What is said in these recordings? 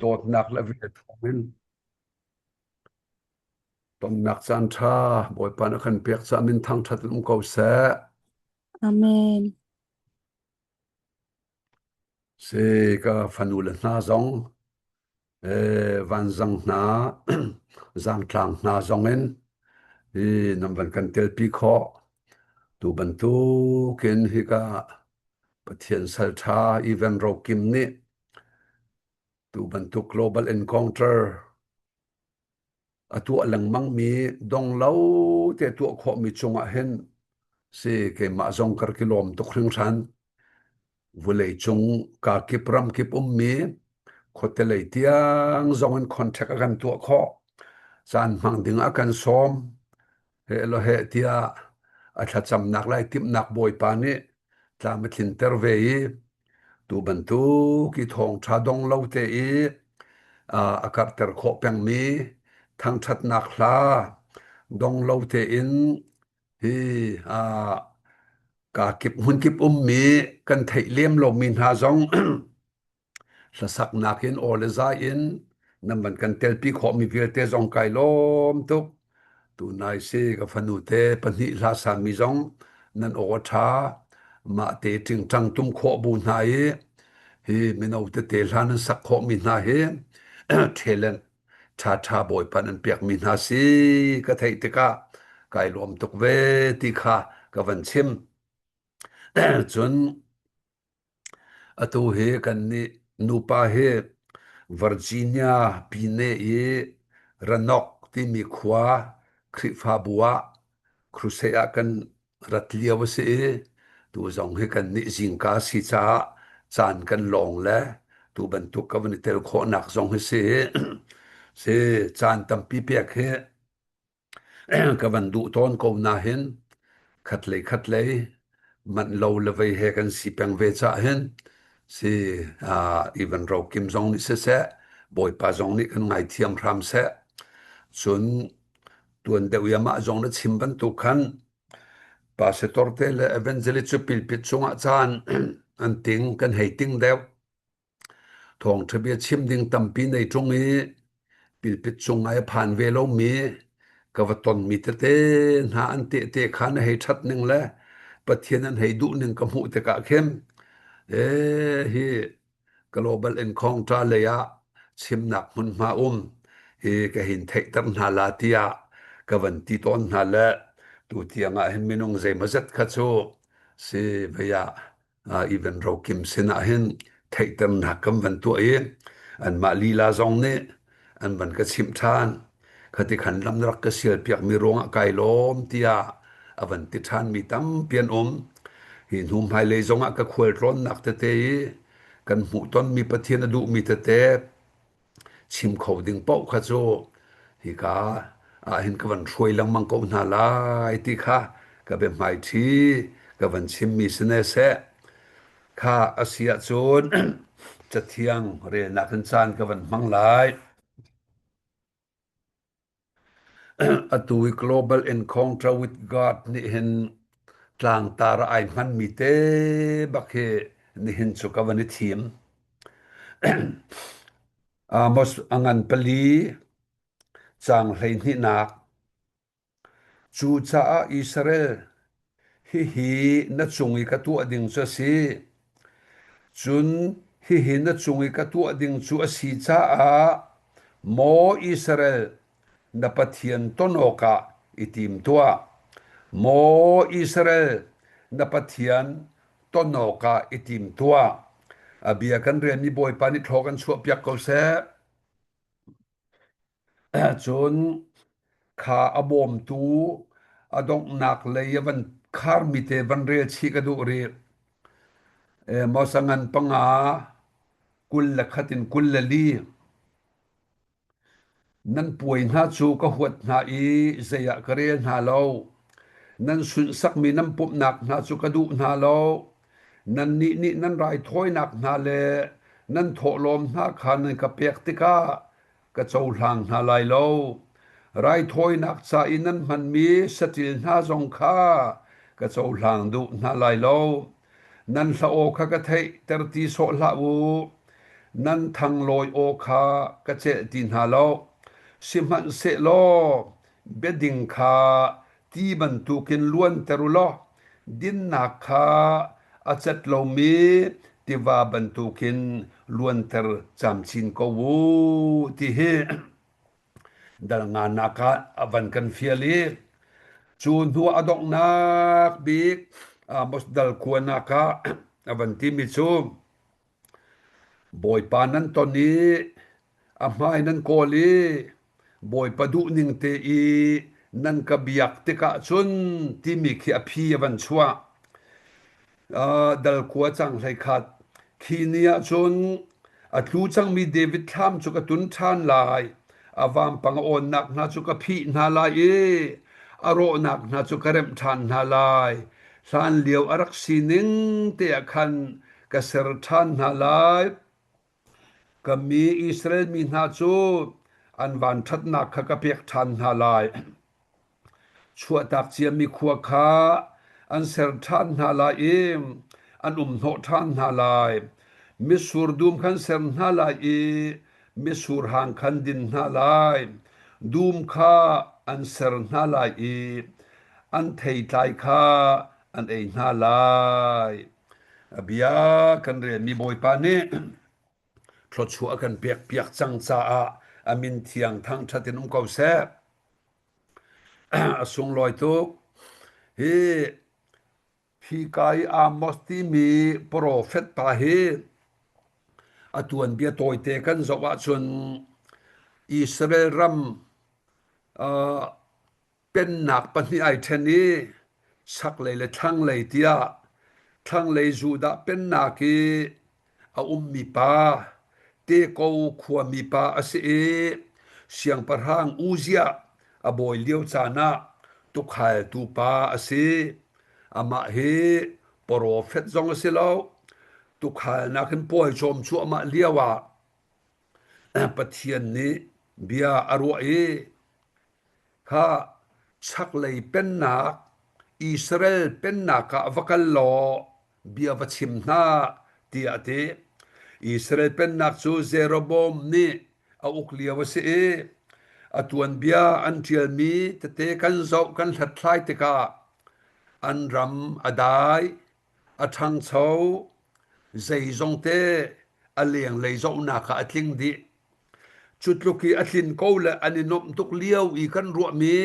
Dawtnak le vel thawngin tonnak caan ṭha Bawipa na kan pek caah min thangṭhat in um ko seh. Amen. Si ka fanu le hna zong eh, vanzang hna zangtlang hna zong in hi nan van kan telpi khawh. Tu bantukin hika Pathian sal ṭha Evan Rokim nih Tu bantuk global encounter a tuah lengmangmi dong lo te tuah khawhmi cungah hin si keimah zong kar ki lawm tuk hringhran. Vulei cung kakip ramkip ummi khuate lei tiang zong in contact a kan tuah khawh. Caan hmang ding a kan sawm. He lo he tiah a thlacamnak lai timhnak Bawipa nih tlam a tlinter ve i Tu bantuk i thawngṭha dong lo te i a karhter khawh pengmi thangṭhatnak hla dong lo tein hi kakip hmunkip ummi kan theih lem lomi hna zong Hlasaknak in aw le zai in nan van kan telpi khawhmi vialte zong kai lawm tuk. Tunai si ka fanu te pahnih hla sami zong nan aw a ṭha. Mah te ṭingṭang tum khawh bu hna i hi mino tete hla nan sak khawhmi hna hi talent ṭhaṭha Bawipa nan pekmi hna si ka theih tikah kai lawm tuk ve ti kha ka van chim. Cun Atu hi kannih nupa hi Virginia pine i Roanoke timi khua Khrihfabu ah crusade ah kan rat lio a si i tu zong hi kannih zingka a si caah caan kan lawng le tu bantuk ka van i tel khawhnak zong hi si si caan tampi pek hi Ka van duh tawn ko nahin khatlei khatlei manh lo le vei he kan si peng ve cah hin si Ivan Rokim zong nih siseh Bawipa zong nih kan ngaithiam hram seh. Cun tuan deuh i amah zong na chim bantuk khan pastor te le evangelist cu pilpit chungah caan an ting kan hei ting deuh. Thawngṭha bia chim ding tampi nei ṭung i pilpit cung ai a phan ve lomi ka va tonmi tete hna an tehte kha na hei ṭhat ning le Pathian an hei duh ning ka hmuh tikah khin ee hi global encounter lei ah chimnak hmunhma um hi ka hin theihter hna la tiah ka van ti tawn hna le tu tiang ah hin minung zeimawzat kha cu si vei ah Even Rokim sinah hin theihternak kan van tuah i anmah lila zong nih an van ka chimh ṭhan. Khati khan lam na rak ka sialpiakmi ruangah kai lawm tiah a van ti ṭhanmi tampi an um. Hi hnu hmailei zongah ka khualtlawnnak tete i kan hmuhtonmi Pathian a duhmi tete chim kho ding paoh kha cu hika ah hin ka van hruai lengmang ko hna lai ti kha ka biahmaiṭhi ka van chimmi si ne seh. Kha a si ahcun Cathiang relnak in caan ka van hmang lai. Atu i Global Encounter with God nih hin tlangtar ah ai hmanmi te bak hi nihin cu ka van i thim. Amos a ngan pali, caang 12nak. Cucaah Israel, hihi na cung i ka tuah ding cu a si. Cun hihi na cung i ka tuah ding cu a si caah, maw Israel, na Pathian ton awkah i tim tuah. Maw Israel, na Pathian ton awkah i tim tuah. A bia kan relmi Bawipa nih thlaw kan chuahpiak ko seh. Cun kha a bawmtu a donghnak lei a van kharmi te van rel chih ka duh rih. Moses ngan panga 21 in 24. Nan puai hna cu ka huat hna i zei ah ka rel hna lo. Nan sunhsakmi nan pumhnak hna cu ka duh hna lo. Nannih nih nan raithawinak hna le nan thawhlawm hna kha nan ka pek tikah ka cohlang hna lai lo. Raithawinak ca i nan hmanmi saṭil hna zong kha ka cohlang duh hna lai lo. Nan hla aw kha ka theihter ti sawh hlah u. Nan thanglawi aw kha ka celh ti hna lo. Sihmanhsehlaw biading kha ti bantukin luanter u law dinnak kha a cat lomi tiva bantukin luanter camcin ko u ti hi dal nganak ah a van kan fial i cu hnu a donghnak bik Amos dal kuanak ah a van timi cu Bawipa nan ton i a hmai nan kawl i Bawipa duhning te i nan ka biak tikah cun timi khi a phi a van chuah. Dal kua cang 11. Khi ni ah cun a tlu cangmi David thlam cu ka tun ṭhan lai. A vampang a awnnak hna cu ka phih hna lai i a rawhnak hna cu ka remh ṭhan hna lai. Hlanlio a rak sining te ah khan ka ser ṭhan hna lai. Ka mi Israel mi hna cu an vanṭhatnak kha ka pek ṭhan hna lai. Chuahtak ciami khua kha an ser ṭhan hna lai i an umhnawh ṭhan hna lai. Mitsur dum khan ser hna lai i mitsur hang khan din hna lai. Dum kha an ser hna lai i an theitlai kha an ei hna lai. A bia kan relmi Bawipa nih thluachuah a kan pekpiak cang caah a min thiang thangṭhat in um ko seh. A sunglawi tuk. Hi hika i Amos timi profet pa hi a tuanbia tawite kan zoh ahcun Israel ram uh, Pennak pahnih ai ṭhen i chaklei le thlanglei tiah thlanglei Judah pennak i a ummi pa Teko khuami pa a si i siangpahrang Uzziah a bawi lio caan ah tukhaltu pa a si. Amah hi profet zong a si lo, tukhalnak in pawicawm cuahmah lio ah Pathian nih bia a ruah i Kha chaklei pennak Israel pennak ah va kal law bia va chim hna tiah a ti. Israel pennak cu Jeroboam nih a uk lio a si i a tuanbia an ṭialmi tete kan zoh kan hlathlai tikah an ram a dai, a ṭhangcho, zeizongte a lenglei zohnak ah a tling dih. Cu tluk i a tlin ko le an i nuamh tuk lio i kan ruahmi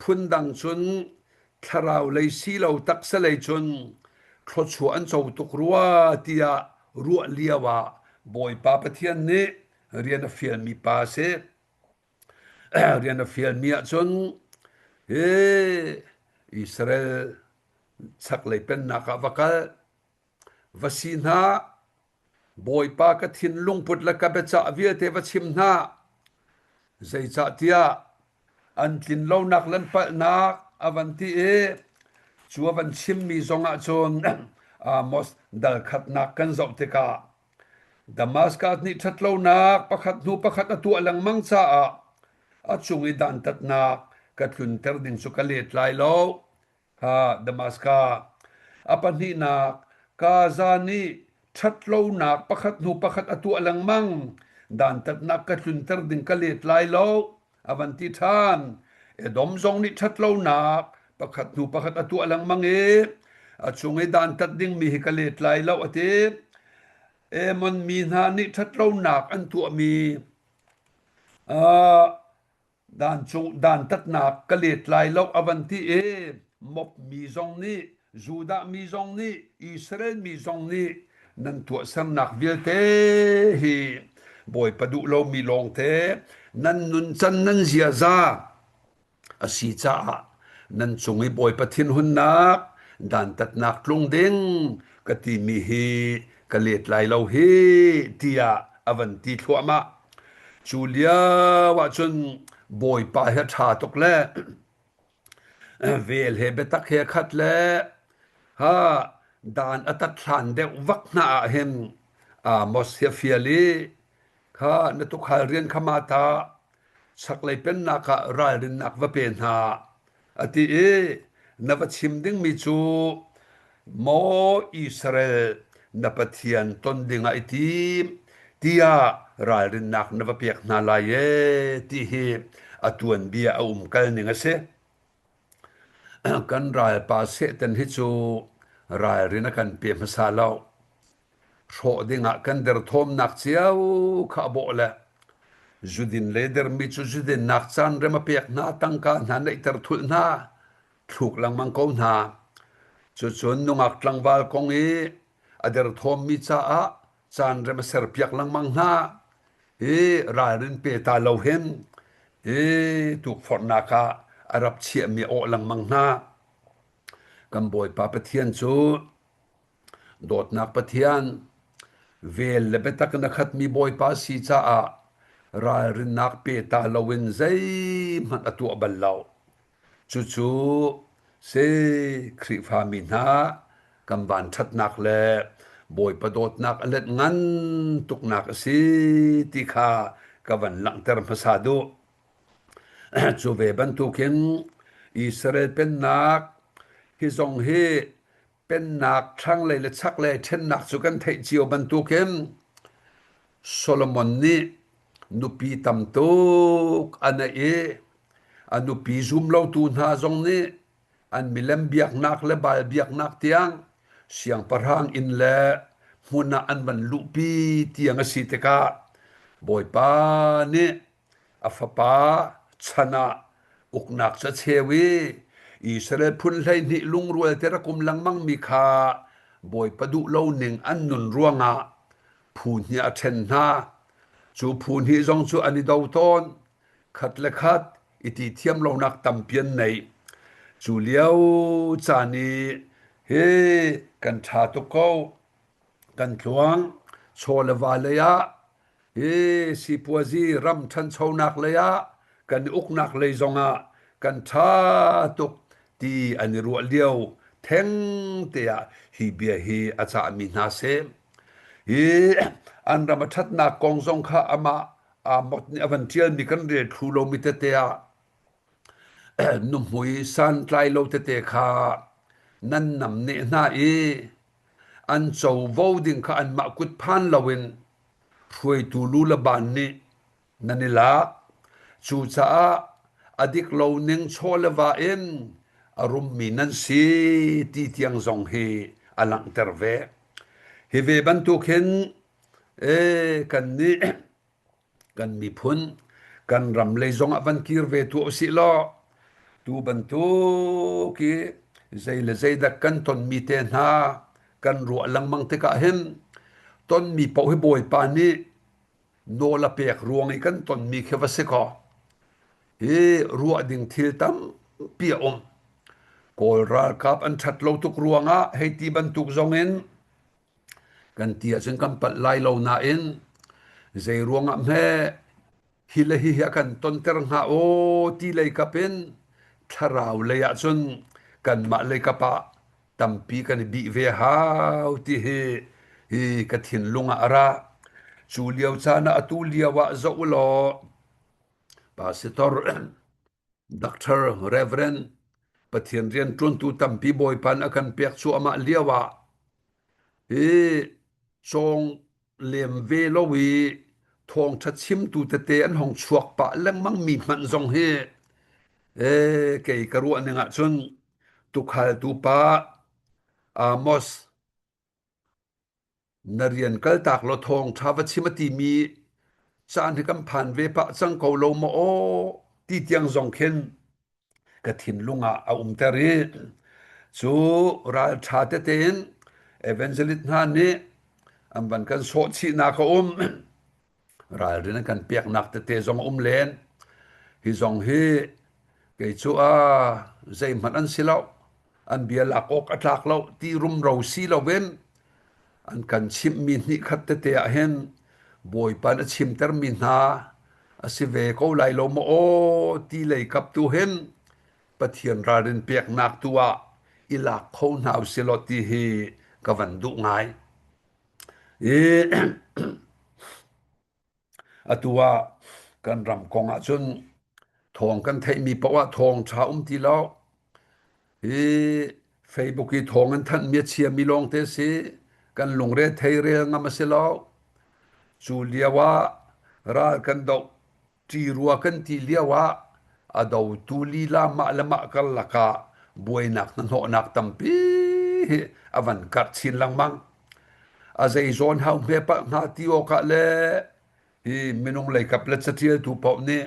phundang cun thlarau lei silo taksa lei cun thluachuah an co tuk rua tiah ruah lio ah Bawipa Pathian nih rian a fialmi pa a si. Rian a fialmi ahcun hi Israel chaklei pennak ah va kal Va si hna, Bawipa ka thinlungput le ka biacah vialte va chim hna. Zeicahtiah an tlinlonak le an palhnak a van ti i cu a van chimmi zongah cun Amos dal khatnak kan zoh tikah Damaskas nih ṭhatlonak pakhat hnu pakhat a tuah lengmang caah a cung i dantatnak ka tlunter ding cu ka let lai lo. Kha Damaskas. A pahnihnak, Gaza nih ṭhatlonak pakhat hnu pakhat a tuah lengmang. Dantatnak ka tlunter ding ka let lai lo, a van ti ṭhan. Edom zong nih ṭhatlonak pakhat hnu pakhat a tuah lengmang i a cung i dantat dingmi hi ka let lai lo, a ti. Ammon mi hna nih ṭhatlonak an tuahmi uh, Dan cung dantatnak ka let lai lo a van ti i Moab mi zong nih Judah mi zong nih Israel mi zong nih nan tuahsernak vialte hi Bawipa duh lomi lawngte nan nuncan nan ziaza a si caah nan cung i Bawipa thinhunnak dantatnak tlung ding ka timi hi ka let lai lo hi tiah a van ti thluahmah. Cu lio ahcun Bawipa hi a ṭha tuk le vel he biatak he khat le ha dan a tat hlan deuh vak hna ah hin Amos hi a fial i kha na tukhal rian kha ma ta chaklei pennak ah ralrinnak va pe hna a ti i na va chim dingmi cu maw Israel na Pathian ton dingah i tim. tiah ralrinnak na va pek hna lai ee ti hi a tuanbia a umkal ning a si. Kan ralpa Satan hi cu ralrin a kan pe hmasa lo. Hrawh dingah kan derthawmnak cio kha a bawh le zudin le dermi cu zudinnak caan rem a pek hna, tangka hna neihter thulh hna, thluk lengmang ko hna. Cucun nungak tlangval kong i a derthawmmi caah caan rem a serpiak lengmang hna. Hi ralrin pe ta lo hin hi tukforhnak ah a rap chiahmi a awh lengmang hna. Kan Bawipa Pathian cu dawtnak Pathian, vel le biatak in a khatmi Bawipa si caah ralrinnak pe ta loin zeihmanh a tuah bal lo. Cucu si Khrihfami hna kan vanṭhatnak le Bawipa dawtnak a let ngan tuknak a si ti kha ka van langhter hmasa duh. Cu ve bantukin Israel pennak hi zong hi pennak thlanglei le chaklei ṭhennak cu kan theih cio bantukin Solomon nih nupi tam tuk a neih i a nupi zumlotu hna zong nih an milem biaknak le Baal biaknak tiang siangpahrang inn le hmun ah an van luhpi tiang a si tikah Bawipa nih a fapa chan ah uknak cu a cheu i Israel phun 12 lungrual te rak um lengmangmi kha Bawipa duh lo ning an nun ruangah phu hnih a ṭhen hna. Cu phu hnih zong cu an i do tawn. Khat le khat i ti thiam lonak tampi an nei. Cu lio caan i hi kan ṭha tuk ko. Kan tluang. Chaw le va lei ah hi sipuazi ram ṭhanchonak lei ah kan i uknak lei zongah kan ṭha tuk ti an i ruah lio theng te ah hi bia hi a cahmi hna si. Hi an ram a ṭhatnak kong zong kha amah Amos nih a van ṭialmi kan rel thlu lomi tete ah nuhmui santlai lo tete kha nan namneh hna i an covo ding kha anmah kut phan loin hruaitu lu le ban nih nan i lak. Cucaah a dik lo ning chaw le va in a rummi nan si ti tiang zong hi a langhter ve. Hi ve bantuk hin ee kannih kan miphun kan ram lei zong ah van kir ve tuah usih law tu bantuk i zei le zeidak kan tonmi te hna kan ruah lengmang tikah hin tonmi paoh hi Bawipa nih nawl a pek ruang i kan tonmi khi va si kaw hi ruah ding thil tampi a um. Kawl ralkap an ṭhat lo tuk ruangah hei ti bantuk zong in Kan ti ahcun kan palh lai lo nain zei ruangah hme hi le hihi a kan tonter hnga aw ti lei kap in thlarau lei ahcun kanmah lei kap ah tampi kan i bih ve hau ti hi hi ka thinlung ah a ra. Cu lio caan ah atu lio ah zoh u law Pastor Doctor Reverend Pathian rianṭuantu tampi Bawipa nih a kan pek cuahmah lio ah hi cawng lem ve lo i thawngṭha chimtu tete an hong chuak pah lengmang mi hmanh zong hi ee kei ka ruah ning ahcun tukhaltu pa Amos na rian kaltak law thawngṭha va chim a timi caan hi kan phan ve pah cang ko lo maw aw ti tiang zong khin ka thinlung ah a umter i cu ralṭha tete in evangelist hna nih an van kan sawhchihnak a um ralrin an kan peknak tete zong a um len hi zong hi kei cu a zeihmanh an si lo an bia lak awk a tlak lo ti rumro si loin an kan chimhmi hnihkhat tete ah hin Bawipa na chimtermi hna a si ve ko lai lo maw aw ti lei kap tu hin Pathian ralrin peknak tu ah i lak kho hna usih law ti hi ka van duh ngai. I Atu ah kan ram kong ahcun thawng kan theihmi paoh ah thawng ṭha um ti lo. Hi Facebook i thawng an thanhmi a chiami lawngte si. Kan lungre thei rel ngam a si lo. Cu lio ah ral kan doh ṭi rua kan ti lio ah a dotu lila mah le mah karlak ah buainak hnahnawhnak tampi hi a van karh chin lengmang. A zeizawn hau hme palh hnga ti awkah le hi minung leikap le caṭialtu paoh nih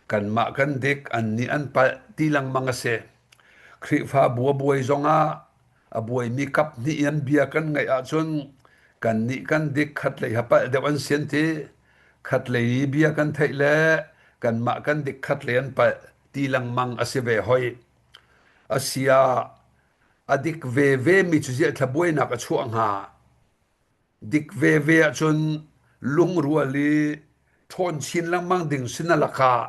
kanmah kan dik, annih an palh ti lengmang a si. Khrihfabu a buai zongah a buaimi kap hnih in bia kan ngaih ahcun kannih kan dik khatlei ha palh deuh an si an ti. Khatlei i bia kan theih le kanmah kan dik khatlei an palh ti lengmang a si ve hoi. Asia a dik veve mi cu ziah thla buainak a chuah hnga? Dik veve ahcun lungrual i ṭhawn chin lengmang ding si na lakah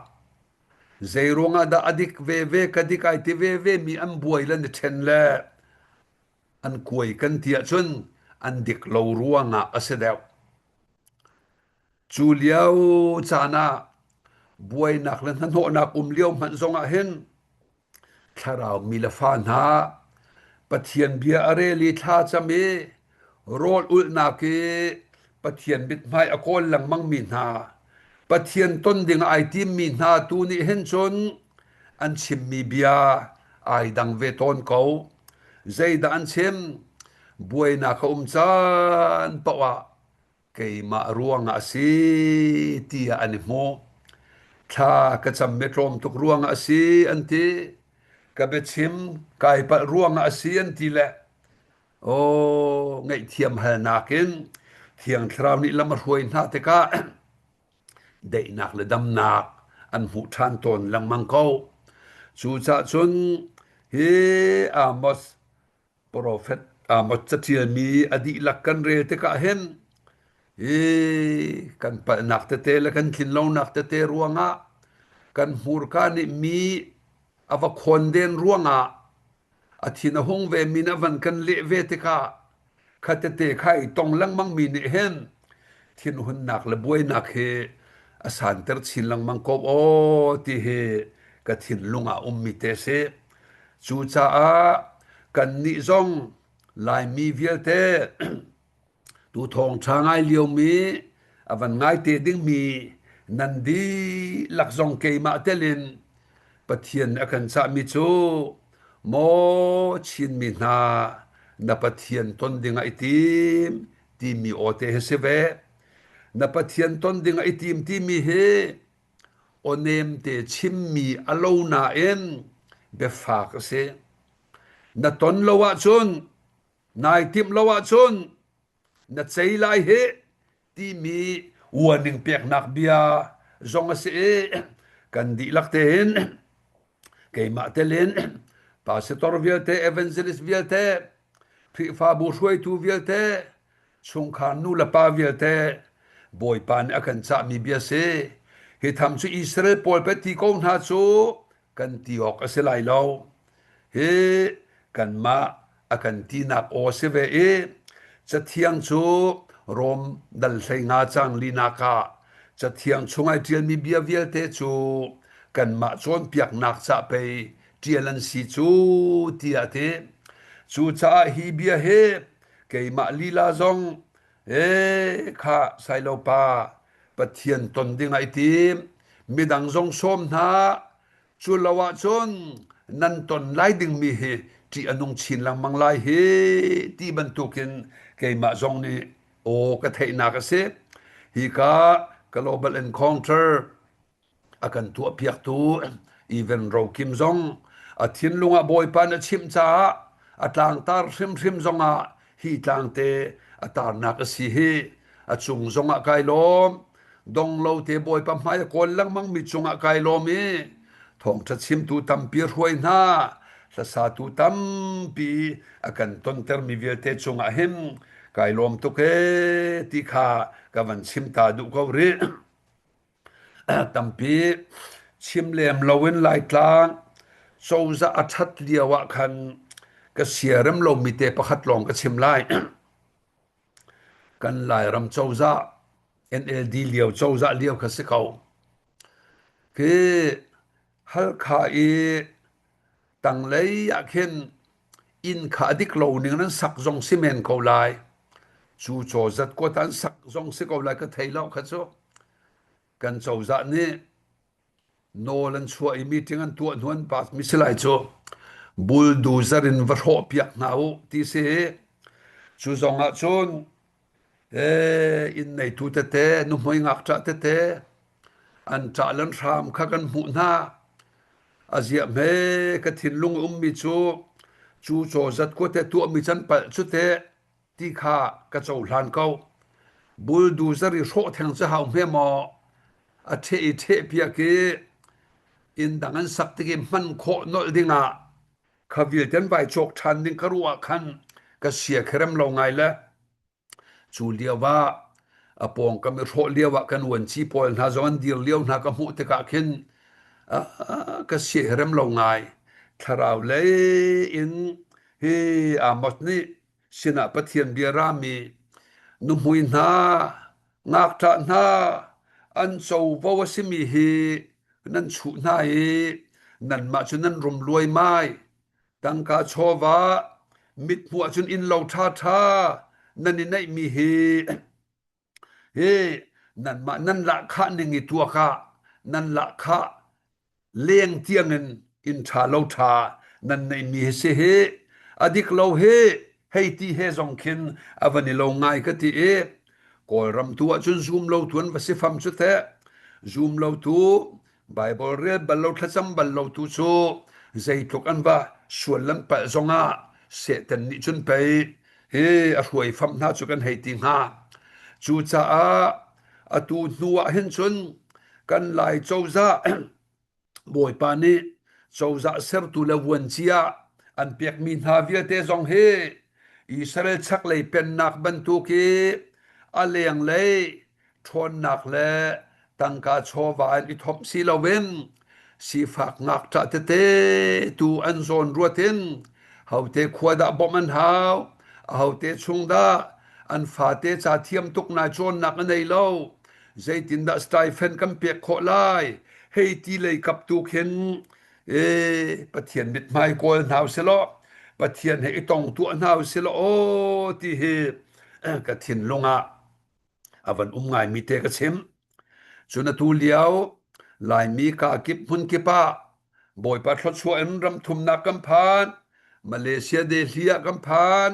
Zeiruang ah dah a dik veve ka dik ai ti veve mi an buai le na ṭhen le an kuai kan ti ahcun an dik lo ruangah a si deuh. Cu lio caan ah buainak le hnahnawhnak um lio hmanh zongah hin Thlarau mi le fa hna, Pathian bia a rel i thla cam i rawl ulhnak i Pathian mithmai a kawl lengmangmi hna, Pathian ton ding ai timmi hna tu nih hin cun an chimmi bia ai dang ve tawn ko. Zeidah an chim? Buainak a um caan paoh ah keimah ruangah a si tiah an i hmuh. Thla ka cam mi tlawm tuk ruangah a si an ti. Ka biachim kai palh ruangah a si an ti le aw ngaihthiam halnak in Thiang Thlarau nih lam a hruai hna tikah daihnak le damnak an hmuh ṭhan tawn lengmang ko. Cucaah cun hi Amos Profet Amos caṭialmi a dihlak kan rel tikah hin hi kan palhnak tete le kan tlinlonak tete ruangah kan hmurka nih mi a va khawnden ruangah a thin a hung ve mi nih a van kan leh ve tikah kha tete kha i tong lengmang mi nih hin thinhunnak le buainak hi a santer chin lengmang ko aw ti hi ka thinlung ah ummi te si. Cucaah kannih zong Laimi vialte tu thawngṭha ngai liomi a van ngai te dingmi nan dihlak zong keimah telin Pathian nih a kan cahmi cu maw Chinmi hna na Pathian ton dingah i tim timi aw te hi si ve. Na Pathian ton dingah i tim timi hi Aw-nem te chimmi a lo nain biafak a si. Na ton lo ahcun, nai timh lo ahcun na cei lai hih timi warning peknak bia zong a si i kan dihlak tein keimah telin pastor vialte, evangelist vialte, Khrihfabu hruaitu vialte, chungkhar nu le pa vialte Bawipa nih a kan cahmi bia si. Hi tham cu Israel pawl pe ti ko hna cu kan ti awk a si lai lo. Hi kanmah a kan tinak aw si ve i Cathiang cu Rom dal 15 cang linak ah Cathiang chung ai ṭialmi bia vialte cu kanmah cawnpiaknak cah pei ṭial an si cu tiah a ti. Cucaah hi bia hi keimah lila zong ee kha Sailopa Pathian ton ding ai tim midang zong sawm hna cu lo ahcun nan ton lai dingmi hi ṭih a nung chin lengmang lai hi ti bantukin keimah zong nih aw ka theihnak a si hika global encounter a kan tuahpiaktu Even Rokim zong a thinlung ah Bawipa na chimh caah a tlangtar hrimhrim zongah hi tlangte a tarnak a si hi a cung zongah kai lawm dong lo te Bawipa hmai a kawl lengmang mi cungah kai lawm i thawngṭha chimtu tampi hruai hna hlasatu tampi a kan tontermi vialte cungah hin kai lawm tuk ee ti kha ka van chim ta duh ko rih. Tampi chim lem loin Laitlang cozah a ṭhat lio ah khan ka siarem lomi te pakhat lawng ka chim lai. Kan Lairam cozah NLD lio cozah lio kha si ko. Khi Halkha i tanglei ah khin inn kha a dik lo ning nan sak zong si men ko lai. Cu caw zat kuat an sak zong si ko lai ka thei lo kha cu. Kan cozah nih nawl an chuah i meeting an tuah hnu an pass mi si lai cu. Bulldozer in va hrawh piak hna u ti si. Cu zong ah cun inn neitu tete, nuhmei ngakṭah tete an ṭah lan hram kha kan hmuh hna. A ziah hme ka thinlung ummi cu cu caw zat kuate tuahmi can palh cu teh ti kha ka cohlan ko. Bulldozer i hrawh theng cu hau hme maw? A ṭheh i ṭheh piak i inn dang an sak tik i hman khawh nolh dingah kha vialte an vai cawk ṭhan ding ka ruah ah khan ka sia kherem lo ngai le cu lio ah a pawngkam i hrawh lio ah kan uanci pawl hna zong an dir lio hna ka hmuh tikah khin ka sia rem lo ngai. Thlarau lei in hi Amos nih sinah Pathian bia rami nuhmui hna, ngakṭah hna an covo a simi hi nan chuh hna i nanmah cu nan rum luaimai. Tangka chawva mithmuh ahcun innlo ṭhaṭha nan i neihmi hi hi nanmah nan lahkhah ning i tuak ah nan lahkhah leng tiangin inn ṭha lo ṭha nan neihmi hi si hi a dik lo hi hei ti he zong khin a van i lo ngai ka ti i Kawlram tu ahcun zum lo tu an va si fam cu teh. Zum lo tu Baibal rel bal lo thlacam bal lo tu cu zeitluk an va sual lan palh zongah Satan nih cun pei hi a hruai fam hna cu kan hei ti hnga. Cucaah atu hnu ah hin cun kan Lai cozah Bawipa nih cozah sertu le vuanci ah an pekmi hna vialte zong hi Israel chaklei pennak bantuk i a lenglei ṭhawnnak le tangka chawva in i thomh si loin sifak ngakṭah tete tu an zawn ruat in hote khua dah bawmh an hau, ahote chung dah an fate ca thiam tuk nai cawnnak a nei lo, zeitindah stipend kan pek khawh lai, hei ti lei kap tu khin e Pathian mithmai kawl hna usih Pathian he i tong tuah hna usih law aw ti hi ka thinlung ah a van um ngaimi te ka chim. Cun atu lio Laimi ka kip hmun kip ah Bawipa thluachuah in ram thumnak kan phan, Malaysia Delhi ah kan phan,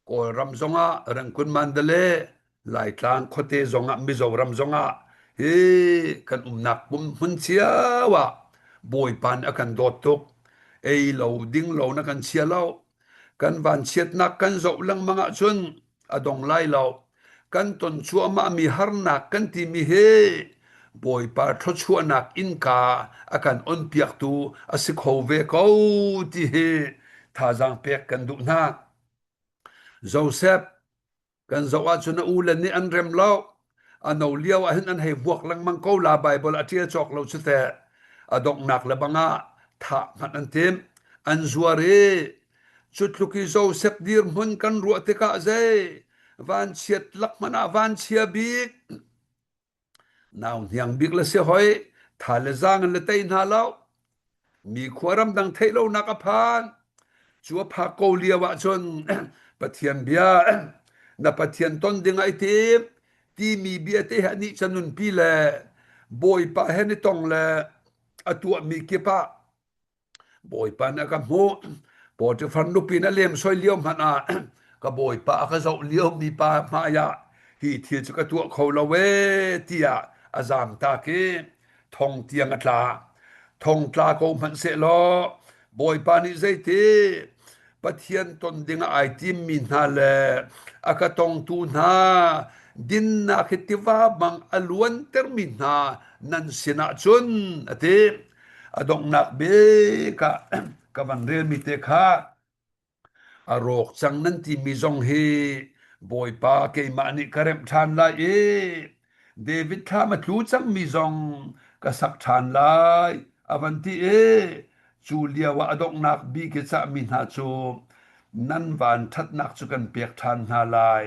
Kawlram zongah Rangoon Mandalay, Laitlang khuate zongah Mizoram zongah hi kan umnak pum hmun cio ah Bawipa nih a kan dawt tuk. Ei lo ding lo na kan chia lo. Kan vanchiatnak kan zoh lengmang ahcun a dong lai lo. Kan ton cuahmahmi harnak kan timi hi Bawipa thluachuahnak innka a kan onpiaktu a si kho ve ko ti hi thazaang pek kan duh hna. Joseph kan zoh ahcun a ule nih an rem lo. A no lio ah hin an hei vuak lengmang ko la Bible a ṭial cawk lo cu teh. A donghnak le bang ah thah hmanh an timh. An zuar i Cu tluk i Josef dirhmun kan ruah tikah zei vanchiat lak hmanh ah vanchia bik nau hniang bik le si hoi tha le zaang in le tei hna lo mi khua ramdang theih lonak a phan cu a phak ko lio ah cun Pathian bia na Pathian ton ding ai tim timi bia te he nih ca nunpi le Bawipa he ni tong le a tuahmi kip ah Bawipa nih a ka hmuh. Potifar nupi na lemsoi lio hmanh ah ka bawipa a ka zoh liomi pa hmai ah hi thil cu ka tuah kho lo ee tiah a zamtak i thong tiang a tla. Thong tla ko hmanh sehlaw Bawipa nih zeiti Pathian ton ding ah ai timmi hna le a ka tongtu hna dinnak hi tiva bang a luantermi hna nan sinah cun a ti. A donghnak bik ah ka van relmi te kha a rawk cang nan timi zong hi Bawipa keimah nih ka remh ṭhan lai i David thlam a tlu cangmi zong ka sak ṭhan lai a van ti i cu lio ah a donghnak bik i cahmi hna cu nan van ṭhatnak cu kan pek ṭhan hna lai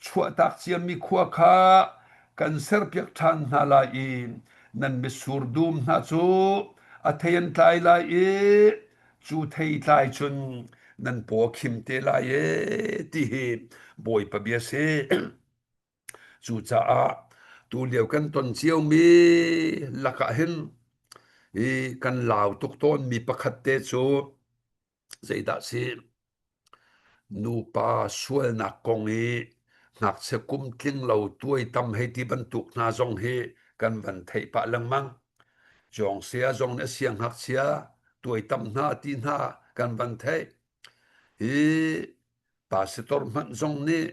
chuahtak ciami khua kha kan serpiak ṭhan hna lai i nan mitsur dum hna cu a thei an tlai lai i cu thei tlai cun. Nan paw a khim te lai ee ti hi Bawipa bia si. Cucaah tulio kan ton ciomi lakah hin i kan lau tuk tawnmi pakhat te cu zeidah si? Nupa sualnak kong i ngakchia kum tling lo tuaitam hei ti bantuk hna zong hi kan van theih pah lengmang. Cawngsia zong nih a siangngakchia tuaitam hna ti hna kan van theih. Hi pastor hmanh zong nih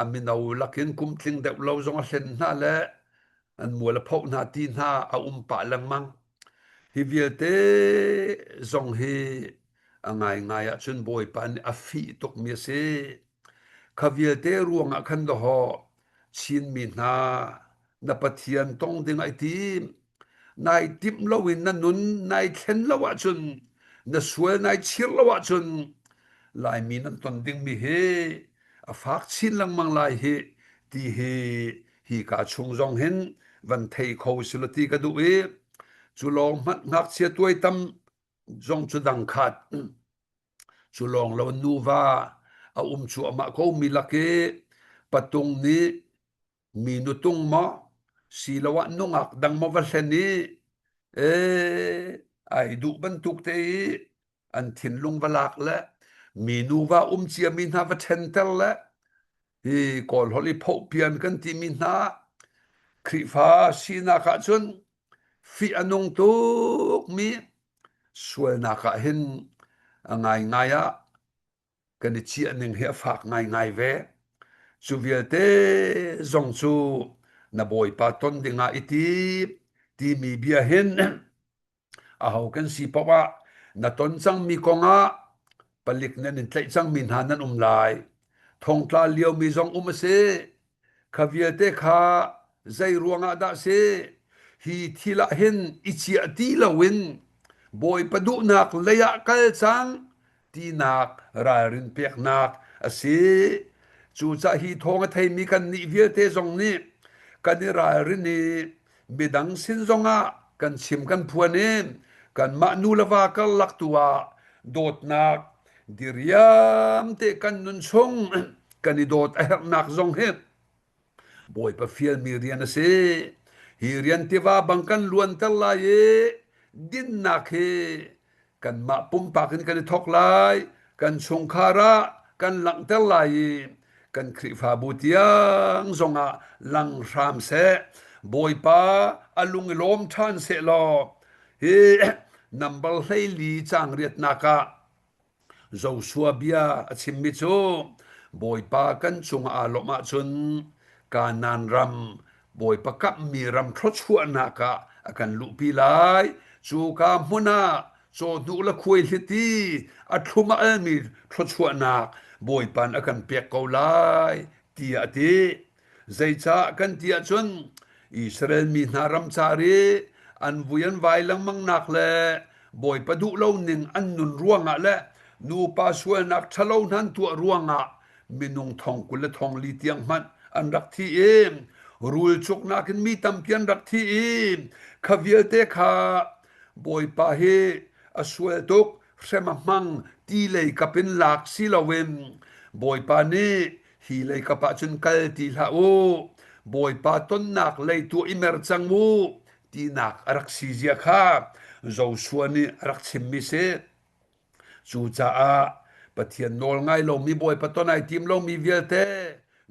a mino lakin kum tling deuh lo zong a hlen hna le an mual a phoh hna ti hna a um pah lengmang. Hi vialte zong hi a ngaingai ahcun Bawipa nih a fih tukmi a si. Kha vialte ruangah khan dawhaw Chinmi hna na Pathian tong ding ai tim. Nai timh loin na nun nai thlen lo ahcun na sual nai chir lo ahcun Laimi nan ton dingmi hi a fak chin lengmang lai hi ti hi hi ka chung zong hin van thei kho sila ti ka duh i cu lawng hmanh ngakchia tuaitam zong cu dang khat cu lawng lo nuva a um cuahmah ko mi lak i patung nih mi nutung maw siloah nungak dang maw va hlen i ee ai duh bantuk te i an thinlung va lak le mi nuva um ciami hna va ṭhenter le hi Kawl holh i phohpian kan timi hna Khrihfa sinak ahcun fih a nung tukmi sualnak ah hin a ngaingai ah kan i ciah ning hi a fak ngaingai ve. Cu vialte zong cu na Bawipa ton dingah i tim timi bia hin aho kan si paoh ah na ton cangmi kongah palik nan in tlaih cangmi hna nan um lai. Thongtla liomi zong um a si. Kha vialte kha zei ruangah dah si? Hi thil ah hin i ciah ti loin Bawipa duhnak lei ah kal cang tinak ralrin peknak a si. Cucaah hi thawng a theimi kannih vialte zong nih kan i ralrin i midang sin zongah kan chim kan phuan i kanmah nu le va karlak tu ah dawtnak diriam te kan nun chung kan i dawt a herhnak zong hi Bawipa fialmi rian a si. Hi rian tiva bang kan luanter lai i dinnak hi kanmah pumpak in kan i thawk lai, kan chungkhar ah kan langhter lai i kan Khrihfabu tiang zongah lang hram seh. Bawipa a lung i lawm ṭhan seh law hi number 14 caang riatnak ah Joshua bia a chimmi cu Bawipa kan cungah aa lawmh ahcun Kanaan ram Bawipa kamhmi ram thluachuahnak ah a kan luhpi lai. Cuka hmun ah cawhnuh le khuaihliti a thlum a almi thluachuahnak Bawipa nih a kan pek ko lai tiah a ti. Zeicah kan ti ahcun Israel mi hna ramcar i an vui an vai lengmangnak le Bawipa duh lo ning an nun ruangah le nupa sualnak ṭhalo hna an tuah ruangah minung thong 20 le thong li tiang hmanh an rak thi i rul cuknak in mi tampi an rak thi i kha vialte kha Bawipa hi a sual tuk hrem a hmang ti lei kap in lak si loin Bawipa nih Hi lei kap ah cun kal ti hlah u, Bawipa tonnak lei tu i mer cang u, tinak a rak si zia kha Joshua nih a rak chimmi si. Cucaah Pathian nawl ngai lomi Bawipa ton ai tim lomi vialte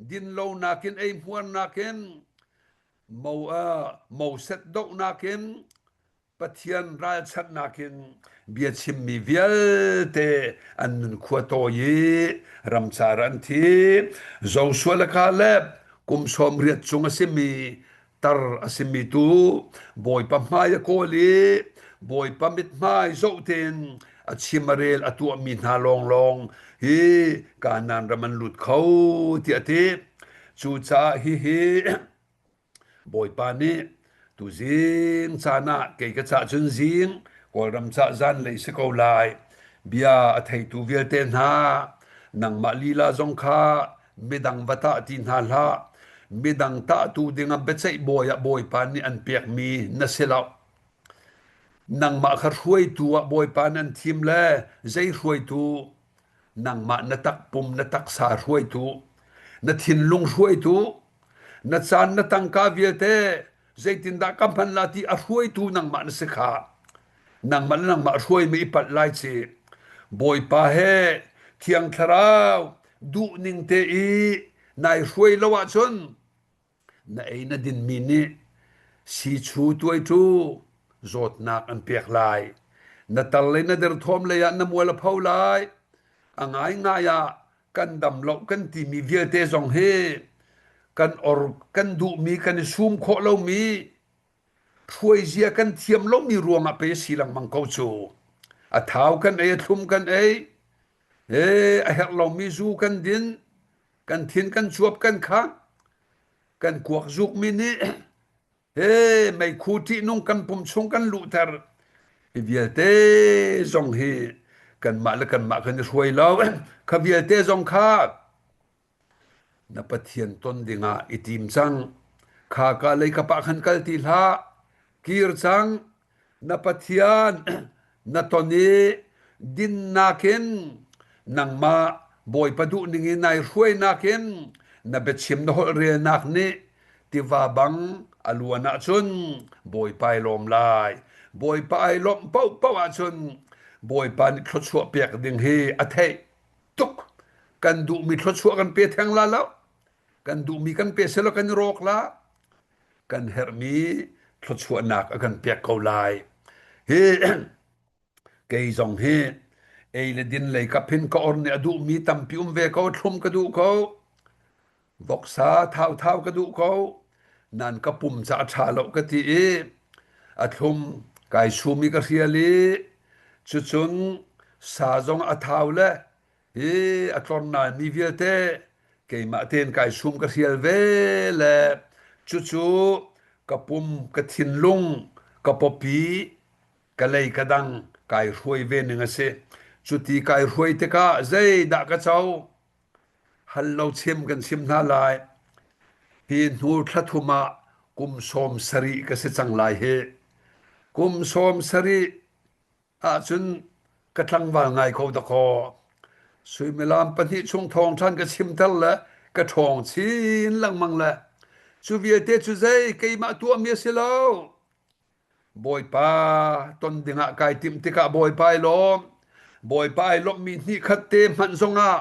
dinlonak in eihmuarnak in mo moset dohnak in Pathian ralchanhnak in bia chimmi vialte an nun khua tawi i ramcar an thi. Joshua le Caleb kum 80 cung a simi tar a simi tu Bawipa hmai a kawl i Bawipa mithmai zoh tein a chim a rel a tuahmi hna lawnglawng hi Kanaan ram an lut kho tiah a ti. Cucaah hihi Bawipa nih tuzing caan ah kei ka cah cun zing Kawlram cah zanlei si ko lai. Bia a theitu vialte hna, nangmah lila zong kha midang va tah ti hna hlah. Midang tahtu dingah biaceih bawi ah Bawipa nih an pekmi na si lo. Nangmah kha hruaitu ah Bawipa nih an thim le zei hruaitu? Nangmah na takpum na taksa hruaitu, na thinlung hruaitu, na caan na tangka vialte zeitindah ka hman la ti a hruaitu nangmah na si kha. Nangmah le nangmah hruai mi i palh lai ci. Bawipa he Thiang Thlarau duhning te i nai hruai lo ahcun Na ei na dinmi nih siichu tuaitu zawtnak an pek lai. Na tar le na derthawm lei ah na mual a pho lai. A ngaingai ah kan dam lo kan timi vialte zong hi kan or kan duhmi kan i sum khawh lomi hruaizia kan thiam lomi ruangah pei a si lengmang ko cu. A thau kan ei, a thlum kan ei, a herh lomi zu kan din, kan thin kan cuap kan khang. Kan kuak zukmi nih he meikhu ṭihnung kan pum chung kan luhter. Hi vialte zong hi kanmah le kanmah kan i hruai lo. Kha vialte zong kha na Pathian ton dingah i tim cang. Kha ka lei ka pah khan kal ti hlah. Kir cang. Na Pathian na ton i dinnak in nangmah Bawipa duhning in nai hruainak in na biachim na holhrelnak nih tiva bang a luan ahcun Bawipa ai lawm lai. Bawipa ai lawmh paohpaoh ahcun Bawipa nih thluachuah pek ding hi a theih tuk. Kan duhmi thluachuah kan pe theng la lo. Kan duhmi kan pe selaw kan i rawk la. Kan herhmi thluachuahnak a kan pek ko lai. Hi kei zong hi ei le din lei kap hin ka or nih a duhmi tampi um ve ko, thlum ka duh ko, voksa thauthau ka duh ko, nan ka pum ca a ṭha lo ka ti i a thlum kai sum i ka hrial i cucun sa zong a thau le Hi a tlornai mi vialte keimah tein kai sum ka hrial ve le cucu ka pum ka thinlung ka pawpi ka lei ka dang kai hruai ve ning a si. Cuti kai hruai tikah zeidah ka co? Hal lo chim kan chim hna lai. Hi hnu thla thum ah kum 70 ka si cang lai hi. Kum 70 ahcun ka tlangval ngai ko dakaw. Suimilam pahnih chung thawng ṭhan ka chimter le ka ṭhawng chin lengmang le cu vialte cu zei keimah tuahmi a si lo. Bawipa ton dingah kai timh tikah Bawipa ai lawm. Bawipa ai lawmhmi hnihkhat te hmanh zongah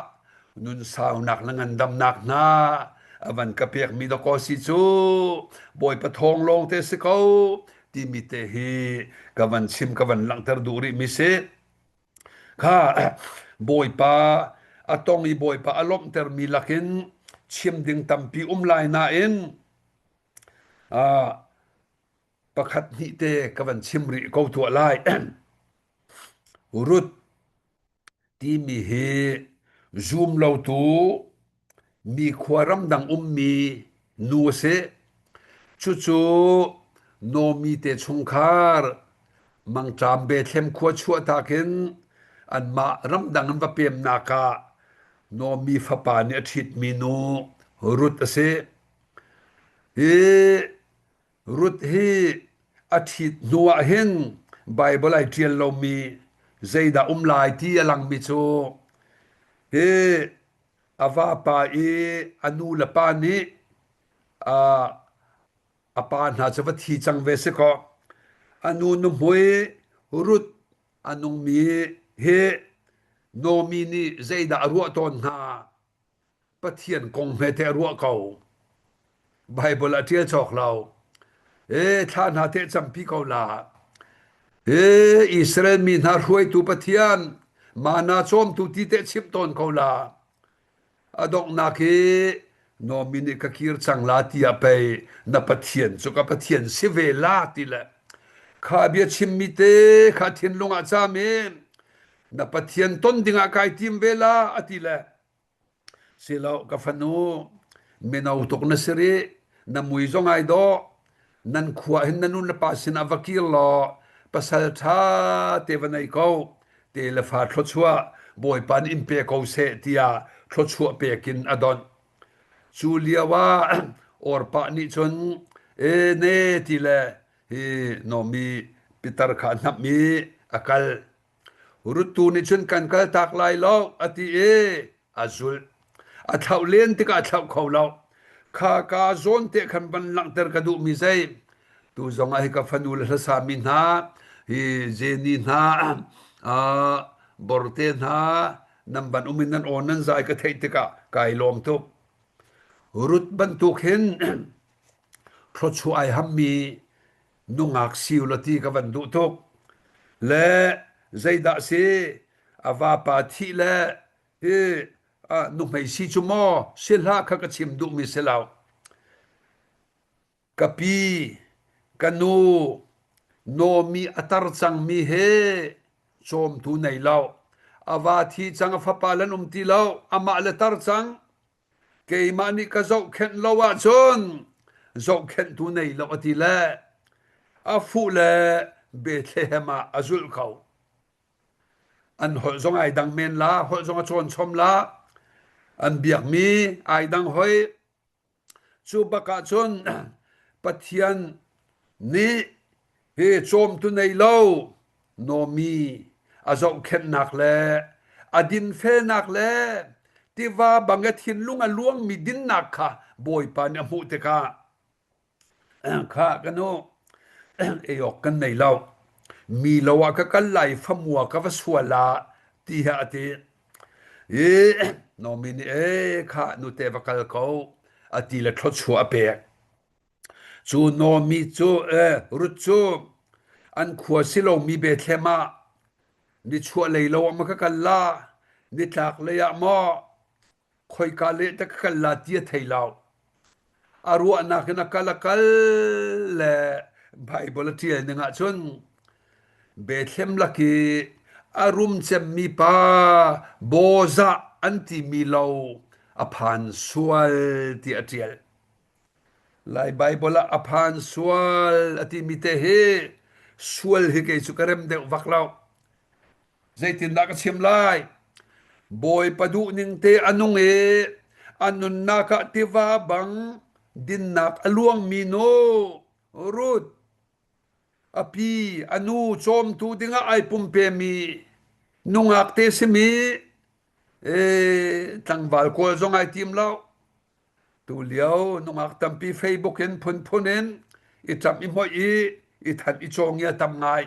nun saunak le ngandamnak hna a van ka pekmi dakaw si cu Bawipa thawng lawng te si ko timi te hi ka van chim ka van langhter duh rih mi si. Kha Bawipa a tong i Bawipa a lawmhtermi lakin chim ding tampi um lai nain pakhat hnih te ka van chim rih ko tuah lai. Ruth timi hi zum lotu mi khua ramdang ummi nu a si. Cucu Nomi te chungkhar mangṭam Bethlehem khua chuahtak in anmah ramdang an va pemnak ah Nomi fapa nih a ṭhitmi nu Ruth a si. Hi Ruth hi a ṭhit hnu ah hin Baibal ai ṭial lomi zeidah um lai ti a langmi cu hi a vapa i a nu le pa nih a pa hna cu va thi cang ve si kaw a nu nuhmui Ruth a nungmi hi Naomi nih zeidah a ruah tawn hnga? Pathian kong hmete a ruah ko. Baibal a ṭial cawk lo. E thla hna teh campi ko la. E Israel mi hna hruaitu Pathian mana cawmtu ti teh chimh tawn ko la. A donghnak hi Nomi nih ka kir cang la tiah pei na Pathian cu ka Pathian si ve la ti le kha bia chimmi te kha thinlung ah cam i na Pathian ton dingah kai tim ve la a ti le Silo ka fanu, mino tuk na si rih, na mui zong ai dawh. Nan khua hin na nu le pa sinah va kir law pasal ṭha te va nei ko. Te le fa thluachuah Bawipa nih in pe ko seh tiah thluachuah pek in a donh. Cu lio ah Orpah nih cun e ne ti le hi Nomi pitar kha a hnamh i a kal. Ruttu nih cun kan kaltak lai lo a ti i a zulh. A thlauh len tikah a thlauh kho lo. Kha ka zawn te khan van langhter ka duhmi zei tu zong ah hi ka fanu le hlasami hna hi Jenny hna uh, Borte hna nan ban um in nan aw nan zai ka theih tikah kai lawm tuk. Ruth bantuk hin thluachuah ai hammi nungak siu la ti ka van duh tuk. Le zeidah si a vapa thih le hi nuhmei si cu maw si hlah kha ka chim duhmi si lo. Ka pi, ka nu, Naomi a tar cangmi he cawmtu nei lo. A va thi cang, a fapa lan um ti lo, amah le tar cang. Keimah nih ka zohkhenh lo ahcun zohkhenhtu nei lo a ti le a fuh le Bethlehem ah a zulh ko. An holh zong ai dang men la, holh zong a cawn chom la. An biakmi ai dang hoi. Cu bak ahcun Pathian nih hi cawmtu nei lo Nomi a zohkhenhnak le a dinfelnak le tiva bang a thinlung a luangmi dinnak kha Bawipa nih a hmuh tikah Kha ka nu, ei awk kan nei lo. Mi lo ah ka kal lai famua ka va sual ah tiah a ti. I Nomi nih ee kha nute va kal ko a ti le thluachuah a pek. Cu Nomi cu eh, Ruth cu an khua si lomi Bethlehem ah nichuah lei lo ah maw ka kal la, nitlak lei ah maw khoika leh dah ka kal la ti a thei lo. A ruahnak in a kal a kal le Baibal a ṭial ning ahcun Bethlehem lak i a rum cemmi pa Bozah an timi lo a phan sual ti a ṭial. Lai Baibal ah a phan sual a timi te hi sual hi kei cu ka rem deuh vak lo. Zeitindah ka chim lai? Bawipa duhning te a nung i a nunnak ah tiva bang dinnak a luangmi nu Ruth a pi a nu cawmtu dingah ai pumpemi nungak te simi e, tlangval kawl zong ai tim lo. Tulio nungak tampi Facebook in phunphun in i ṭamh i hmoih i i thanh i cawngia tam ngai.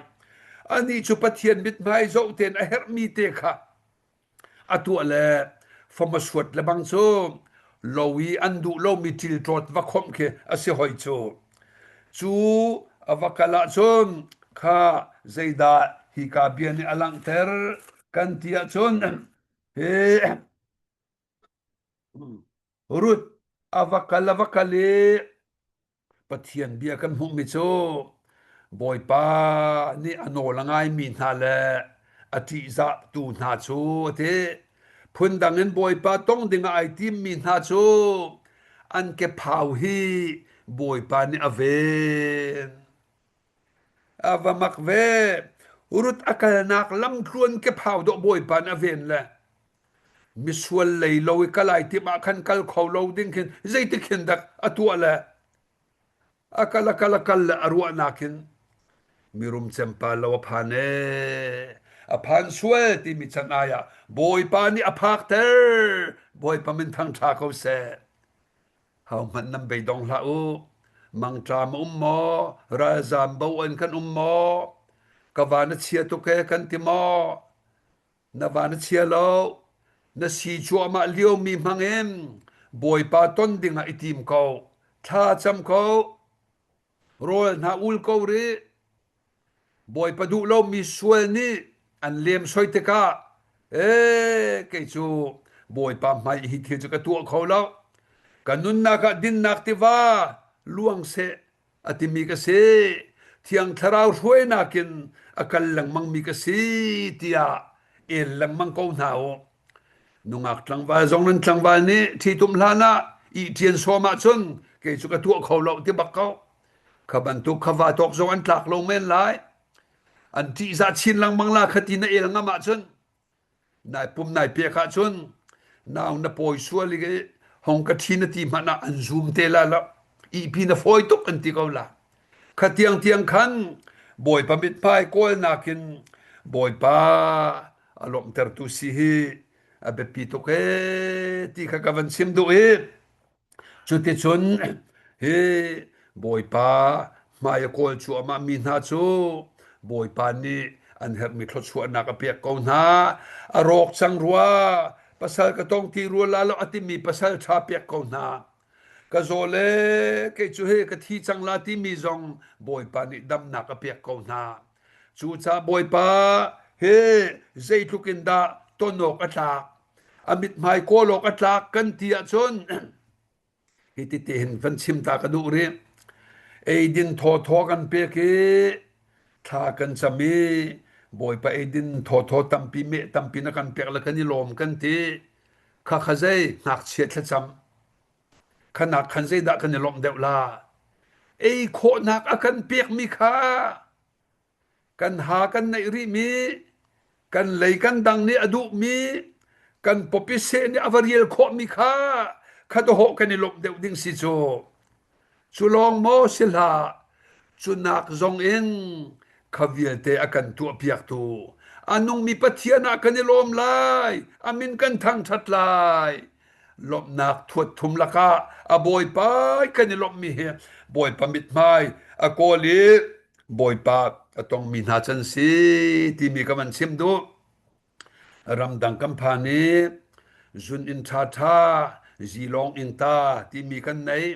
Anih cu Pathian mithmai zoh tein a herhmi te kha a tuah le fam a suat le bang cu lo i an duh lomi ṭilṭawt va khomh khi a si hoi cu. Cu a va kal ahcun kha zeidah hika bia nih a langhter kan ti ahcun hi Ruth a va kal a va kal i Pathian bia kan hmuhmi cu Bawipa nih a nawl a ngaimi hna le a ṭihzahtu hna cu a ti. Phundang in Bawipa tong dingah ai timmi hna cu an kephau hi Bawipa nih a ven. A va mak ve. Ruth a kalnak lamtluan kephau dawh Bawipa nih a ven le Misual lei lo i kal ai timh ah khan kal kho lo ding khin zeitik hin dak a tuah le a kal a kal a kal le a ruahnak hin mirum cempa lo a phan ee a phan sual timi can ai ah Bawipa nih a phakter Bawipa min thangṭha ko seh hohmanh nan beidong hlah u mangṭam a um maw ralzam bo an kan um maw ka van a chia tuk ee kan ti maw Na van a chia lo. Na si cuahmah liomi hmangin Bawipa ton dingah i tim ko. Thla cam ko. Rawl hna ul ko rih. Bawipa duh lomi sual nih an lemsoi tikah ee kei cu Bawipa hmai hi thil cu ka tuah kho lo. Ka nunnak ah dinnak tiva luang seh a timi ka si. Thiang Thlarau hruainak in a kal lengmangmi ka si tiah el lengmang ko hna u. Nungak tlangval zong nan tlangval nih ṭhitum hlan ah ihṭian sawm ahcun kei cu ka tuah kho lo ti bak ko. Kha bantuk kha va tawk zong an tlak lo men lai. An ṭihzah chin lengmang la kha ti na el ngam ahcun Nai pum nai pek ahcun nau na pawi sual i hong ka ṭhi na ti hmanh ah an zum te la lo. Ihpi na fawi tuk an ti ko la. Kha tiang tiang khan Bawipa mithmai kawlnak in Bawipa a lawmhtertu si hi a biapi tuk ee ti kha ka van chim duh i Cuticun hi Bawipa hmai a kawl cuahmah mi hna cu Bawipa nih an herhmi thluachuahnak a pek ko hna. A rawk cang rua, pasal ka tong ti rua la lo a timi pasal ṭha pek ko hna. Ka zaw le kei cu hi ka thi cang la timi zong Bawipa nih damnak a pek ko hna. Cucaah Bawipa hi zeitluk in dah ton awk a tlak, a mithmai kawl awk a tlak kan ti ahcun hi ti hin van chim ta ka duh rih. Eidin thawthaw kan pek i thla kan cam i Bawipa eidin thawthaw tampi meh tampi na kan pek le kan i lawm kan ti. Kha kha zei ngakchia thlacam khanak khan zeidah kan i lawmh deuh la? Ei khawhnak a kan pekmi kha kan ha kan neih rihmi, kan lei kan dang nih a duhmi, kan pawpi seh nih a va rial khawhmi kha kha dawhawh kan i lawmh deuh ding si cu. Cu lawng maw si hlah, cu nak zong in kha vialte a kan tuahpiaktu a nungmi Pathian ah kan i lawm lai, a min kan thangṭhat lai. Lawmhnak thuat thum lakah a Bawipa kan i lawmhmi hi Bawipa mithmai a kawl i Bawipa a tongmi hna can si timi ka van chim duh. Ramdang kan phan i zun inn ṭhaṭha, zilawng inn ta timi kan nei.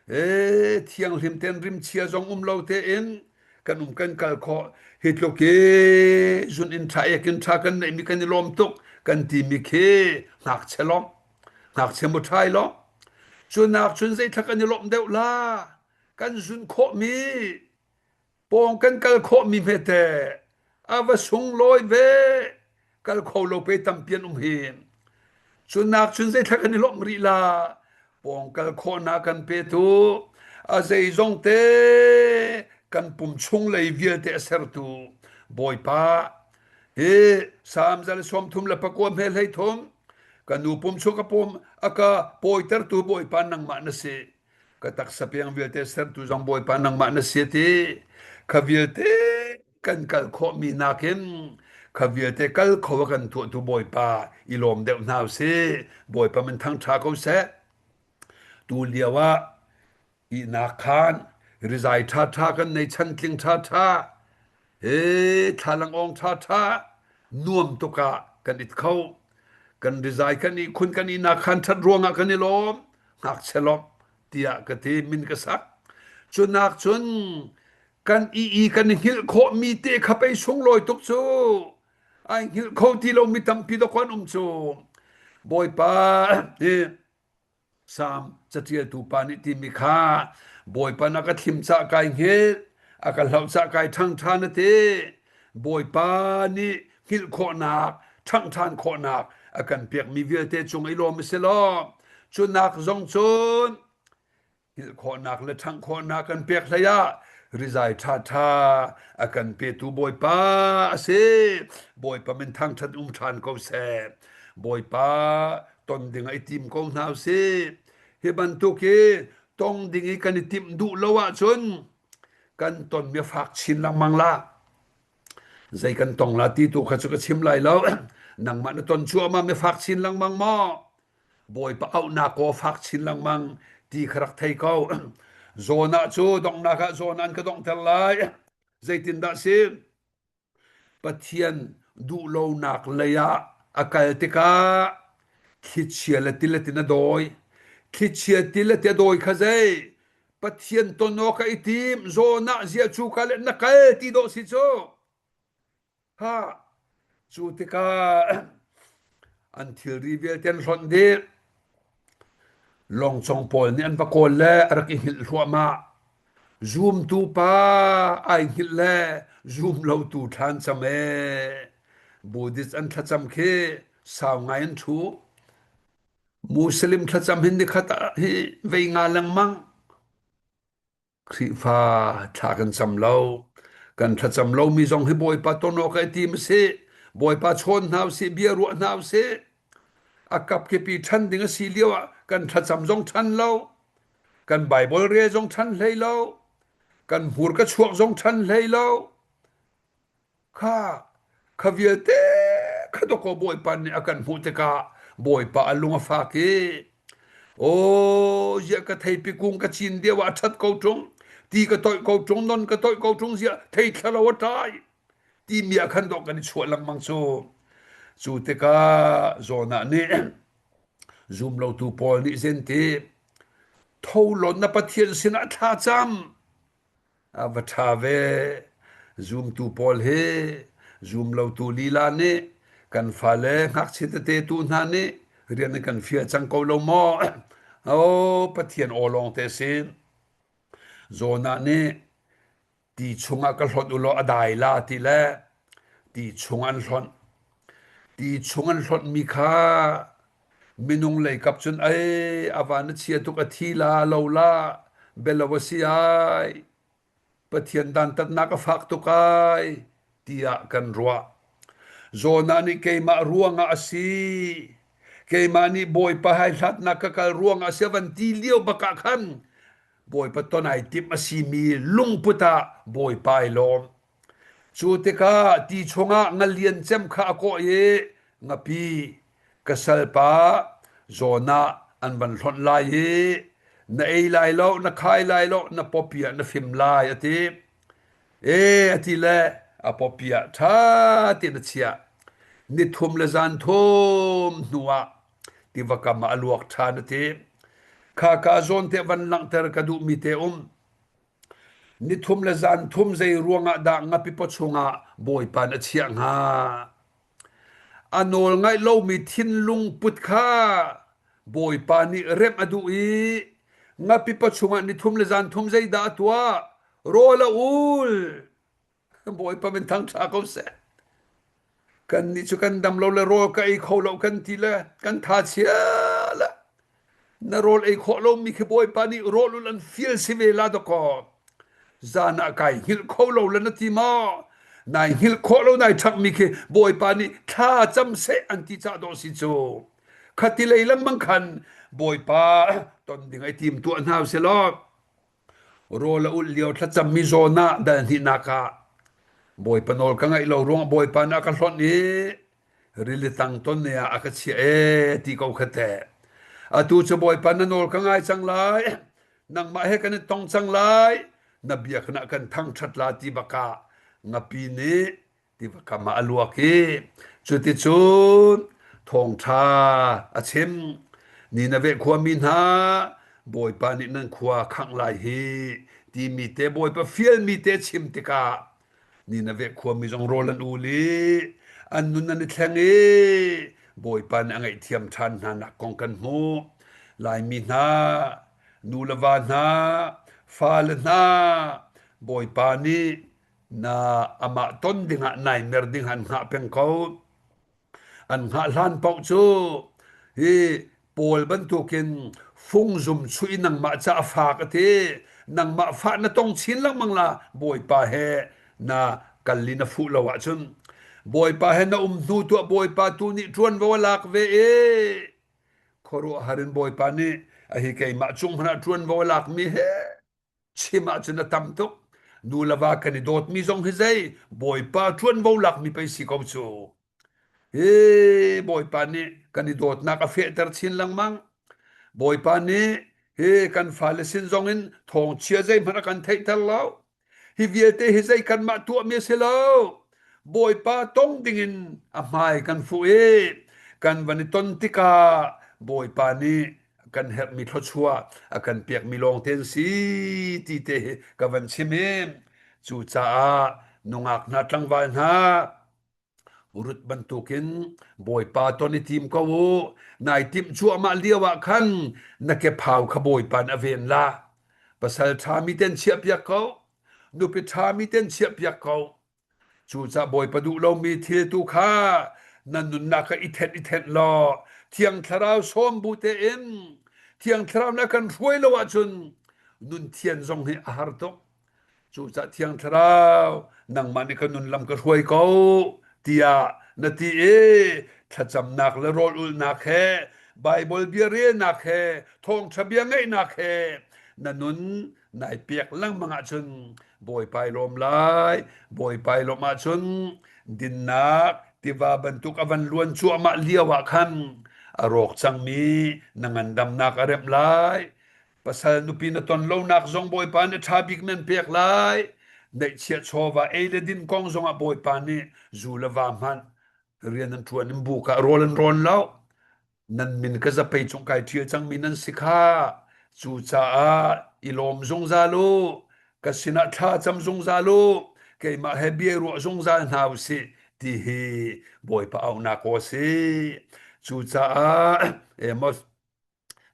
E, thianghlim tein rimchia zong um lo tein kan um kan kal khawh. Hi tluk i zun inn ṭha ekin ṭha kan neihmi kan i lawm tuk kan timi khi ngakchia lawmh, ngakchia muṭhai lawmh. Cu nak cun zeithla kan i lawmh deuh la? Kan zun khawhmi pawng kan kal khawhmi hmete a va sunglawi ve kal kho lo pe tampi an um hi cu nak cun zeithla kan i lawmh rih la pawng kal khawhnak kan petu a zeizong te kan pum chung lei vialte a sertu Bawipa hi Salm 33 hme 13 ka nu pum chung ka pum a ka pawitertu Bawipa nangmah na si ka taksa piang vialte sertu zong Bawipa nangmah na si ti kha vialte kan kal khawhmi nakin kha vialte kal kho a kan tuahtu Bawipa i lawm deuh hna usih Bawipa min thangṭha ko seh tu lio ah ihnak khan rizai ṭhaṭha kan nei chantling ṭhaṭha he thlalangawng ṭhaṭha nuam tuk ah kan it kho kan rizai kan ihkhun kan ihnak khan ṭhat ruangah kan i lawm ngakchia lawmh tiah ka ti min ka sak cu nak cun kan i i kan i hngilh khawh mi te kha pei sunglawi tuk cu ai hngilh kho ti lo mi tampi dawk an um cu bawipa hi Salm caṭialtu pa nih timi kha bawipa na ka thlim cah kai hngilh a ka hloh cah kai ṭhang ṭhan a ti bawipa nih hngilh khawhnak ṭhangh ṭhan khawhnak a kan pekmi vialte cung i lawm a si lo. Cu nak zong cun hngilh khawhnak le ṭhangh khawhnak kan pek hlei ah rizai ṭhaṭha a kan petu Bawipa a si. Bawipa min thangṭhat um ṭhan ko seh. Bawipa ton ding ah i tim ko hna usih. Hi bantuk hi tong ding i kan i timh duh lo ahcun kan tonmi a fak chin lengmang la. Zei kan tong la ti tu kha cu ka chim lai lo. Nangmah na ton cuahmah mi fak chin lengmang maw? Bawipa auhnak aw fak chin lengmang ti kha rak thei ko. Zawn ah cu donghnak ah zawn an ka donghter lai. Zeitindah si? Pathian duhlonak lei ah a kal tikah thlichia le tilet in a dawi. Thlichia tilet i a dawi kha zei? Pathian ton awk ah i tim zawn ah ziah cu ka le na kal ti dawh si cu ha cu tikah an thilri vialte an hlonh dih lawngcong pawl nih an va kawl le a rak i hngilh hluahmah zumtu pa ai hngilh le zum lotu thlan cam e Buddhist an thlacam khi sau ngai an thu Muslim thlacam hin nikhat ah hi vei nga lengmang. Khrihfa thla kan cam lo. Kan thlacam lomi zong hi Bawipa ton awk ai tim a si. Bawipa chawn hna usih, bia ruah hna usih. A kapkipi ṭhan ding a si lio ah kan thlacam zong ṭhan lo. Kan Bible rel zong ṭhan hlei lo. Kan hmurka chuak zong ṭhan hlei lo. Kha. Kha vialte kha dawkaw Bawipa nih a kan hmuh tikah Bawipa a lung a fak i Aw ziah ka theipi kung ka cin deuh ah a ṭhat ko ṭung, ti ka toih ko ṭung, non ka toih ko ṭung ziah thei thla lo a ṭai timi ah khan dawh kan i chuah lengmang cu. Cu tikah Jonah nih zumlotu pawl nih zenti tho law na Pathian sinah thla cam. A va ṭha ve. Zumtu pawl hi zumlotu lila nih kan fale ngakchia tete tu hna nih rian an kan fial cang ko lo maw? Oh, Pathian aw lawng te si. Jonah nih ti chungah ka hlonh u law a dai la ti le ti chung an hlonh. Ti chung an hlonhmi kha minung lei kap cun ei a van a chia tuk a thi la lo la belo a si ai Pathian dantatnak a fak tuk ai tiah kan ruah. Jonah nih keimah ruangah a si. Keimah nih Bawipa hai hlatnak ka kal ruangah a si a van ti lio bak ah khan Bawipa ton ai timh a simi lungput ah Bawipa ai lawm. Cu tikah ti chungah ngalian cem kha a kawh i ngapi ka salpa Jonah an van hlonh lai i na ei lai lo, na khai lai lo, na pawpi ah na fim lai a ti. E a ti le a pawpi ah ṭha tein a chiah. Ni thum le zan thum hnuah tiva kam ah a luak ṭhan a ti. Kha ka zawn te van langhter ka duhmi te um. Nithum le zanthum zei ruangah dah ngapi paw chungah Bawipa na chiah hnga? A nawl ngaih lomi thinlung put kha Bawipa nih remh a duh i ngapi paw chungah nithum le zanthum zeidah a tuah? Rawl a ul. Bawipa min thangṭha ko seh. Kannih cu kan dam lo le rawl ka ei kho lo kan ti le kan tha chia le na rawl ei khawh lomi khi Bawipa nih rawl ul an fial si ve la dakaw. Zan ah kai hngilh kho lo le na ti maw? Nai hngilh khawh lo nai ṭhakmi khi Bawipa nih thla cam seh an ti cah dawh si cu. Khati lei lengmang khan Bawipa ton ding ai tim tuah hna usih law Rawl a ulh lio thlacammi zawn ah dal hnihnak ah Bawipa nawl ka ngaih lo ruangah Bawipa nih a ka hlonh i rili tang tonne ah a ka chiah ee ti ko kha teh. Atu cu Bawipa na nawl ka ngai cang lai, nangmah he kan i tong cang lai, na biakinn ah kan thangṭhat la ti bakah ngapi nih tiva kam ah a luak i cuticun thawngṭha a chim. Nineveh khuami hna, Bawipa nih nan khua khangh lai hi timi te Bawipa fialmi te chim tikah Nineveh khuami zong rawl an ul i an nun an i thleng i Bawipa nih a ngaihthiam ṭhan hna nak kong kan hmuh. Laimi hna, nu le va hna, fale hna, Bawipa nih na amah ton dingah nai mer ding an hngah peng ko. An hngah hlan paoh cu hi Paul bantukin fungzum chuih in nangmah ca a fak a ti. Nangmah fah na tong chin lengmang la Bawipa he na kal i na fuh lo ahcun Bawipa he na um hnu tuah Bawipa tu nih ṭuanvo a lak ve i khuaruahhar in Bawipa nih a hi keimah cung hmanh ah ṭuanvo a lakmi he Chim ahcun a tam tuk. Nu le va kan i dawtmi zong hi zei Bawipa ṭuanvo lakmi pei si ko cu. Hi Bawipa nih kan i dawtnak a fehter chin lengmang. Bawipa nih hi kan fale sin zong in thawngchia zeihmanh a kan theihter lo. Hi vialte hi zei kanmah tuahmi a si lo. Bawipa tong dingin a hmai kan fuh i kan van i ton tikah Bawipa nih kan herhmi thluachuah a kan pekmi lawngte an si ti te hi ka van chim i cucaah nungak hna tlangval hna Ruth bantukin Bawipa ton i tim ko u nai timh cuahmah lio ah khan na kephau kha Bawipa nih a ven la pasal ṭhami ten chiahpiak ko nupi ṭhami ten chiahpiak ko Cucaah Bawipa duh lomi thil tu kha na nunnak ah i thenh i thenh law Thiang Thlarau sawm bu tein Thiang Thlarau na kan hruai lo ahcun nun thian zong hi a har tuk. Cucaah Thiang Thlarau nangmah nih ka nun lam ka hruai ko tiah na ti i thlacamnak le rawl ulhnak he Baibal bia relnak he thawngṭha bia ngaihnak he na nun Nai pek lengmang ahcun Bawipa i lawm lai. Bawipa i lawmh ahcun dinnak tiva bantuk a van luan cuahmah lio ah khan a rawk cangmi na ngandamnak a remh lai. Pasal nupi na ton lonak zong Bawipa nih ṭha bik nan pek lai. Neihchiah chawva ei le din kong zongah Bawipa nih zu le va hmanh rian an ṭuan in buk ah rawl an rawn lo. Nan min ka zapei cung kai ṭhial cangmi nan si kha. Cucaah i lawm zungzal u. Ka sinah thla cam zungzal u. Keimah he bia i ruah zungzal hna u sih ti hi Bawipa auhnak aw a si. Cucaah Amos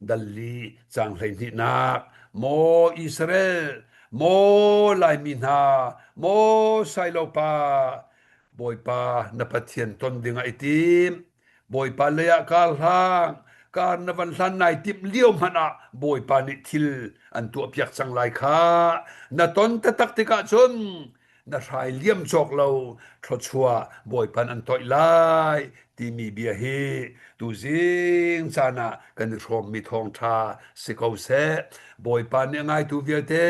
Dalli caang 12nak Maw Israel, maw Laimi hna, maw Sailopa, Bawipa na Pathian ton dingah i tim. Bawipa lei ah kar hlang, kar na van hlan nai timh lio hmanh ah Bawipa nih thil an tuahpiak cang lai kha. Na ton taktak tikah cun na hrai liam cawk lo thluachuah Bawipa an toih lai timi bia hi tuzing caan ah kan i hrawmmi thawngṭha si ko seh. Bawipa nih a ngaitu vialte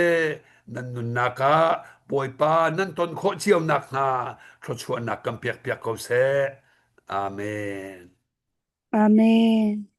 nan nunnak ah Bawipa nan ton khawh cio nakhnga thluachuahnak kan pekpiak ko seh. Amen. Amen.